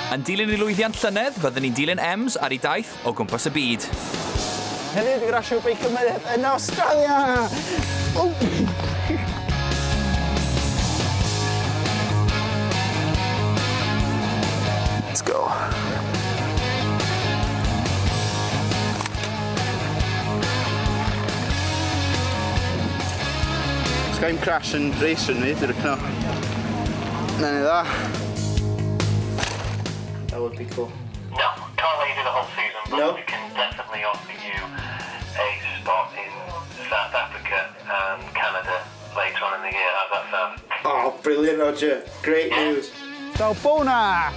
Yn dilyn ei lwyddiant llynedd, fyddwn ni'n dilyn Ems ar ei daith o gwmpas y byd. Heddiw dwi'n rasio beicio mynydd yn Awstralia! Oh. Let's go. Sky'n crash yn race run fi, dwi'n recno. Na ni dda. That would be cool. No, can't let you do the whole season, but no. We can definitely offer you a spot in South Africa and Canada later on in the year. How's that sound? Oh, brilliant, Roger. Great news. Salbona!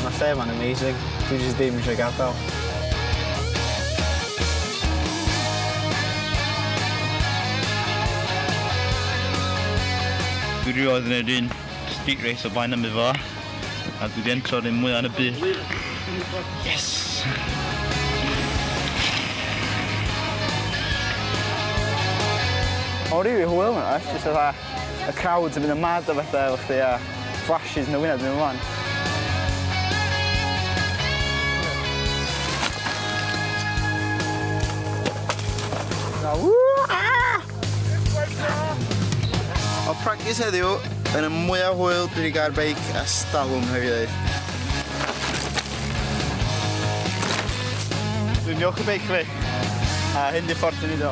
Mae'r lle yma'n amazing. Dwi jyst ddim eisiau gadael. Dwi rioed yn neud un street race o blaen am efo, a dwi wedi entro'r un mwyaf yn y byd. Yes! O, rili hwyl yma, jyst fatha y crowds yn mynd yn mad o bethau efo chdi a flashes yn y wyneb yn mynd ymlaen. O practice heddiw yn y mwyaf hwyl dwi wedi gael beic ers talwm hefyd. Dwi'n diolch i beic fi, a hyn di'r ffordd dwi'n neud o.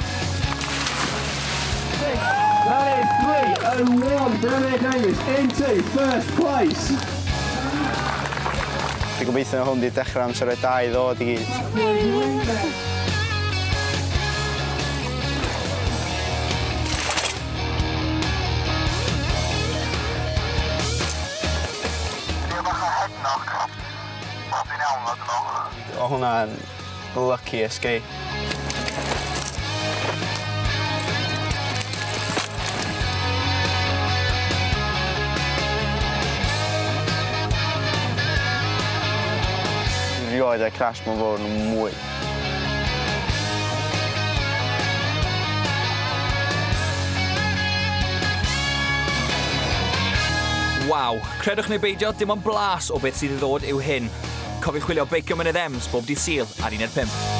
That is 3:01 for Emyr Davies into first place. Dwi'n gobeithio na hwn di dechrau amser o'i da i ddod i gyd. O hwnna'n lucky escape. Rioed e crash mewn fawr yn mwy. Waw, credwch neu beidio, dim ond blas o beth sydd i ddod yw hyn. Cofiwch chwilio Beicio Mynydd Ems bob dydd Sul ar 1.5.